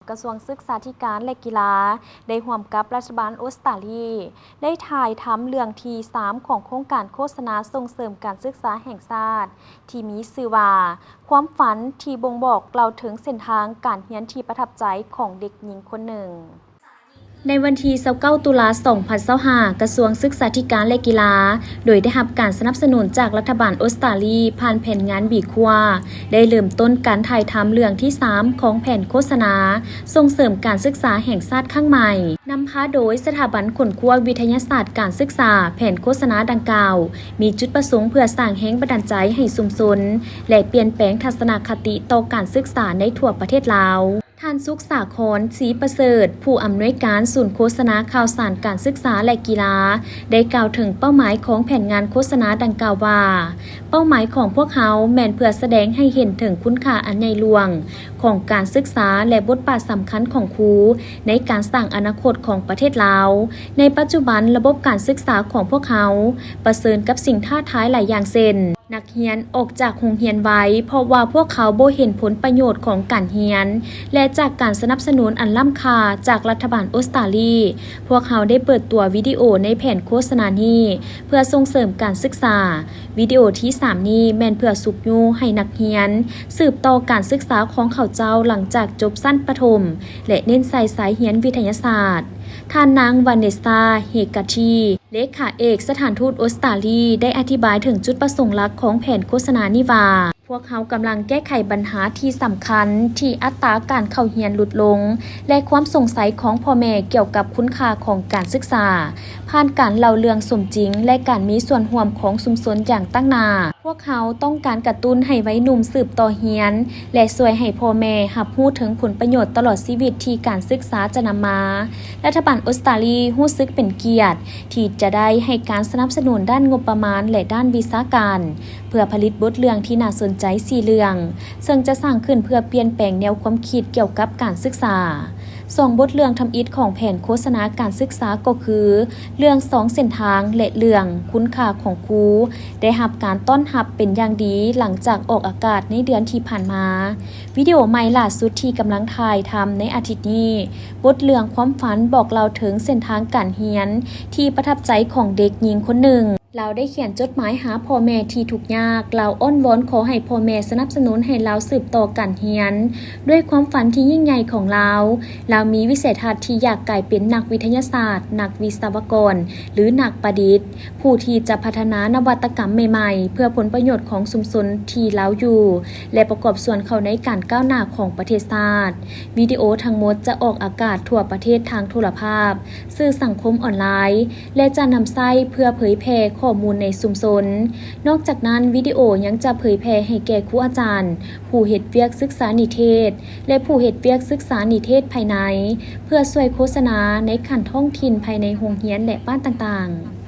ກະຊວງສຶກສາທິການ ແລະ ກິລາ ໄດ້ຮ່ວມກັບລັດຖະບານອົດສະຕາລີ ໄດ້ຖ່າຍທຳເລື່ອງທີສາມຂອງໂຄງການໂຄສະນາສົ່ງເສີມການສຶກສາແຫ່ງຊາດ ທີ່ມີຊື່ວ່າ ຄວາມຝັນທີ່ບົ່ງບອກເລົ່າເຖິງເສັ້ນທາງການຮຽນທີ່ປະທັບໃຈຂອງເດັກຍິງຄົນໜຶ່ງ. ໃນວັນທີຊາວເກົ້າ ຕຸລາ ສອງພັນຊາວຫ້າ ກະຊວງສຶກສາທິການ ແລະ ກິລາ ໂດຍໄດ້ຮັບການສະໜັບສະໜູນຈາກລັດຖະບານອົດສະຕາລີ ຜ່ານແຜນງານ B Corps ໄດ້ເລີ່ມຕົ້ນການຖ່າຍທຳເລື່ອງທີສາມຂອງແຜນໂຄສະນາສົ່ງເສີມການສຶກສາແຫ່ງຊາດຄັ້ງໃໝ່, ນຳພາໂດຍສະຖາບັນຄົ້ນຄວ້າວິທະຍາສາດການສຶກສາ. ແຜນໂຄສະນາດັ່ງກ່າວ ມີຈຸດປະສົງເພື່ອສ້າງແຮງບັນດານໃຈໃຫ້ຊຸມຊົນ ແລະ ປ່ຽນແປງທັດສະນະຄະຕິຕໍ່ການສຶກສາໃນທົ່ວປະເທດລາວ. ທ່ານ ສຸກສາຄອນ ສີປະເສີດ ຜູ້ອຳນວຍການສູນໂຄສະນາຂ່າວສານການສຶກສາ ແລະ ກິລາ ໄດ້ກ່າວເຖິງເປົ້າໝາຍຂອງແຜນງານໂຄສະນາດັ່ງກ່າວວ່າ, ເປົ້າໝາຍຂອງພວກເຮົາແມ່ນເພື່ອສະແດງໃຫ້ເຫັນເຖິງຄຸນຄ່າອັນໃຫຍ່ຫຼວງຂອງການສຶກສາ ແລະ ບົດບາດສຳຄັນຂອງຄູໃນການສ້າງອະນາຄົດຂອງປະເທດລາວ. ໃນປັດຈຸບັນ, ລະບົບການສຶກສາຂອງພວກເຮົາປະເຊີນກັບສິ່ງທ້າທາຍຫຼາຍຢ່າງ ເຊັ່ນ ນັກຮຽນອອກຈາກໂຮງຮຽນໄວ ເພາະວ່າພວກເຂົາບໍ່ເຫັນຜົນປະໂຫຍດຂອງການຮຽນ ແລະ ຈາກການສະໜັບສະໜູນອັນລ້ຳຄ່າຈາກລັດຖະບານອົດສະຕາລີ, ພວກເຮົາໄດ້ເປີດຕົວວິດີໂອໃນແຜນໂຄສະນານີ້ເພື່ອສົ່ງເສີມການສຶກສາ. ວິດີໂອທີສາມນີ້ແມ່ນເພື່ອຊຸກຍູ້ໃຫ້ນັກຮຽນສືບຕໍ່ການສຶກສາຂອງເຂົາເຈົ້າຫຼັງຈາກຈົບຊັ້ນປະຖົມ ແລະ ເນັ້ນໃສ່ສາຍຮຽນວິທະຍາສາດ. ທ່ານນາງ ວາເນສຊາ ເຮກາທີ ເລຂາເອກສະຖານທູດອົດສະຕາລີ ໄດ້ອະທິບາຍເຖິງຈຸດປະສົງຫຼັກຂອງແຜນໂຄສະນານີ້ວ່າ, ພວກເຮົາກຳລັງແກ້ໄຂບັນຫາທີ່ສຳຄັນທີ່ອັດຕາການເຂົ້າຮຽນຫຼຸດລົງ ແລະ ຄວາມສົງໄສຂອງພໍ່ແມ່ກ່ຽວກັບຄຸນຄ່າຂອງການສຶກສາ, ຜ່ານການເລົ່າເລື່ອງສົມຈິງ ແລະ ການມີສ່ວນຮ່ວມຂອງຊຸມຊົນຢ່າງຕັ້ງໜ້າ. ພວກເຮົາຕ້ອງການກະຕຸ້ນໃຫ້ໄວໜຸ່ມສືບຕໍ່ຮຽນ ແລະ ຊ່ວຍໃຫ້ພໍ່ແມ່ຮັບຮູ້ເຖິງຜົນປະໂຫຍດຕະຫຼອດຊີວິດທີ່ການສຶກສາຈະນຳມາ. ລັດຖະບານອົດສະຕາລີຮູ້ສຶກເປັນກຽດທີ່ຈະໄດ້ໃຫ້ການສະໜັບສະໜູນດ້ານງົບປະມານ ແລະ ດ້ານວິຊາການ ເພື່ອຜະລິດບົດເລື່ອງທີ່ໜ້າສົນໃຈສີ່ເລື່ອງ, ເຊິ່ງຈະສ້າງຂຶ້ນເພື່ອປ່ຽນແປງແນວຄວາມຄິດກ່ຽວກັບການສຶກສາ. ສອງບົດເລື່ອງທຳອິດຂອງແຜນໂຄສະນາການສຶກສາກໍຄື ເລື່ອງສອງເສັ້ນທາງ ແລະ ເລື່ອງຄຸນຄ່າຂອງຄູ ໄດ້ຮັບການຕ້ອນຮັບເປັນຢ່າງດີຫຼັງຈາກອອກອາກາດໃນເດືອນທີ່ຜ່ານມາ. ວິດີໂອໃໝ່ລ່າສຸດທີ່ກຳລັງຖ່າຍທຳໃນອາທິດນີ້, ບົດເລື່ອງຄວາມຝັນບອກເລົ່າເຖິງເສັ້ນທາງການຮຽນທີ່ປະທັບໃຈຂອງເດັກຍິງຄົນໜຶ່ງ. ລາວໄດ້ຂຽນຈົດໝາຍຫາພໍ່ແມ່ທີ່ທຸກຍາກ, ລາວອ້ອນວອນຂໍໃຫ້ພໍ່ແມ່ສະໜັບສະໜູນໃຫ້ລາວສືບຕໍ່ການຮຽນ. ດ້ວຍຄວາມຝັນທີ່ຍິ່ງໃຫຍ່ຂອງລາວ, ລາວມີວິໄສທັດທີ່ຢາກກາຍເປັນນັກວິທະຍາສາດ, ນັກວິສະວະກອນ ຫຼື ນັກປະດິດ, ຜູ້ທີ່ຈະພັດທະນານະວັດຕະກຳໃໝ່ໆ ເພື່ອຜົນປະໂຫຍດຂອງຊຸມຊົນທີ່ລາວຢູ່ ແລະ ປະກອບສ່ວນເຂົ້າໃນການກ້າວໜ້າຂອງປະເທດຊາດ. ວິດີໂອທັງໝົດຈະອອກອາກາດທົ່ວປະເທດທາງໂທລະພາບ, ສື່ສັງຄົມອອນລາຍ ແລະ ຈະນຳໃຊ້ເພື່ອເຜີຍແຜ່ຂໍ້ມູນໃນຊຸມຊົນ. ນອກຈາກນັ້ນ, ວິດີໂອຍັງຈະເຜີຍແຜ່ໃຫ້ແກ່ຄູອາຈານ, ຜູ້ເຮັດວຽກສຶກສານິເທດ ແລະ ຜູ້ເຮັດວຽກສຶກສານິເທດພາຍໃນ, ເພື່ອຊ່ວຍໂຄສະນາໃນຂັ້ນທ້ອງຖິ່ນພາຍໃນໂຮງຮຽນ ແລະ ບ້ານຕ່າງໆ.